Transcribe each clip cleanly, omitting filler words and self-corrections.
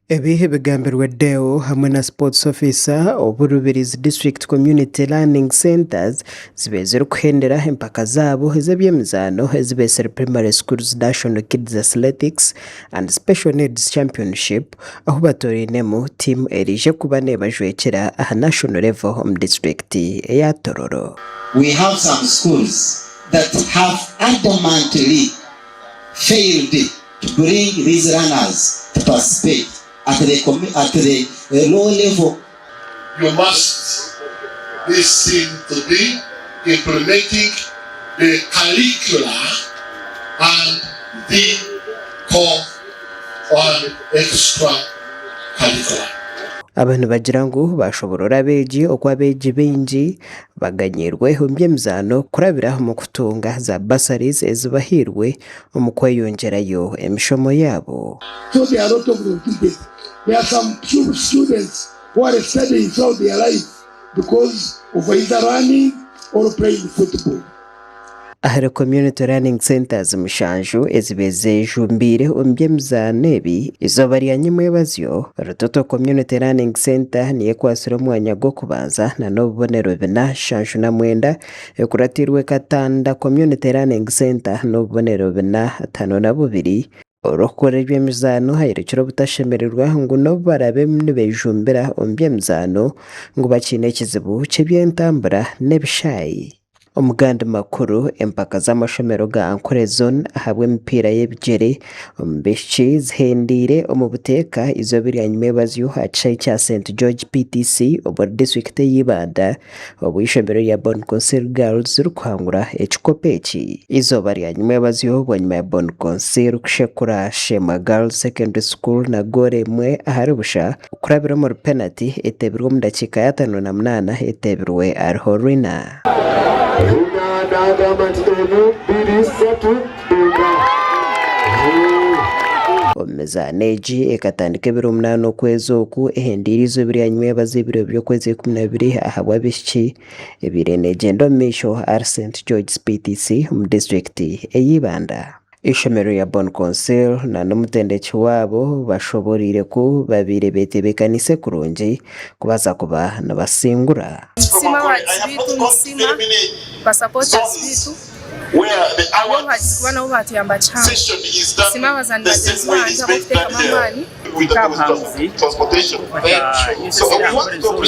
Ebi bigambirwe Deo hamwe na Sports Officer obu Rubirizi District Community Learning Centres zibaire zirikuhendera empaka zaabo ez'eby'emizaano ezibeetsire Primary Schools National Kids Athletics and Special Needs Championship ahu batoorainemu tiimu eraije kuba neebajwekyera aha national level omu disiturikiti eya Tororo. We have some schools that have adamantly failed to bring these runners to participate at the at the low level. You must be seen to be implementing the curricula and the co and extra curricula. Aba nibagira ngu baashoborora abeegi oku abeegi baingi baganyiirwe omu by'emizaano kurabira omu kutunga za bursaries ezibahairwe omu kweyongyerayo emishomo yaabo. So there are a lot of them. There are some students who are studying throughout their life because of either running or playing football. Ahari Community Learning Centres mushanju ezibaire zejumbiire omu by'emizaano ebi, eizooba rya nyimwebazyo, Rutoto Community Learning Centre niyo ekwatsire omwanya gw'okubanza na n'obubonero bina 79 ekuratiirwe Katanda Community Learning Centre n'obubonero bina 52. Orikukora eby'emizaano ayorekire obutashemererwa ngu n'obu baraabe nibejumbira omu by'emizaano ngu bakiine ekizibu ky'eby'entambura n'ebishaayi. Omu gandi makuru, empaka z'amashomero ga Ankole Zone ahabw'emipiira y'ebigyere omu baishiki zihendeire omu buteeka eizooba erya nyimwebazyo aha kishaayi kya St George PTC omuri disiturikiti eya Ibanda. Obu eishomero rya Bon Consil Girls ririkuhangura ekikopo eki, eizooba rya nyimwebazyo bwanyima ya Bon Consil kushekura Sheema Girls Secondary School na goolo emwe ahari busha kurabira omuri penati eteebirwe omu dakiika ya 58 eteebirwe ariho Rina. Rina naagamba nti emu, biri, satu, ina. Omu mizaano egi ekatandika ebiro munaana okwezi oku ehendeire eizooba erya nyimwebazo ebiro by'okwezi 12 ahabw'abaishiki ebaire neegyenda omu maisho ahari St George's PTC omu disiturikiti eya Ibanda. Eishomero rya Bon Consil na n'omutendeki waabo bashoboreire ku babaire betebeekaniise kurungi kubaasa kuba nibasingura. Nitusiima abahagizi baitu, nitusiima basapotazi baitu ahabw'obuhagizi kuba nabo baatuyamba kihango. Nitusiima abazaani bagyenzi bangye ahabw'okuteekamu amaani. Nk'abahanguzi b'okufa kya USSR Ankole Zone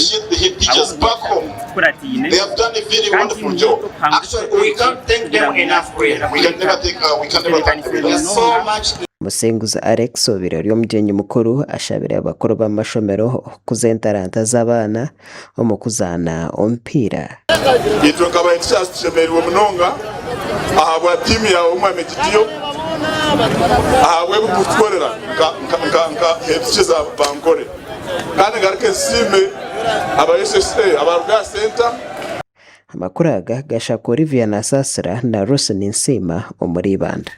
ahabw'okugira tukurataine kandi tihaine okuhanguza ekitebe eki kugira ngu naatuhwera kuhika tutebeekanisiibwe munonga. Musinguzi Alex obaire ari omugyenyi mukuru ashabire abakuru b'amashomero okukuza entaranta z'abaana omu kuzaana omupiira. Itwe nka ba Headteachers tushemereirwe munonga ahabwa tiimu yaawe Omwami Egidiyo ahabw'ebi orikutukorera nka Headteachers ba Ankole. Kandi ngaruke nsiime aba SSA abaruga aha centre. Amakuru aga gashaka Olivia Nasasira na Ruth Ninsiima omuri Ibanda.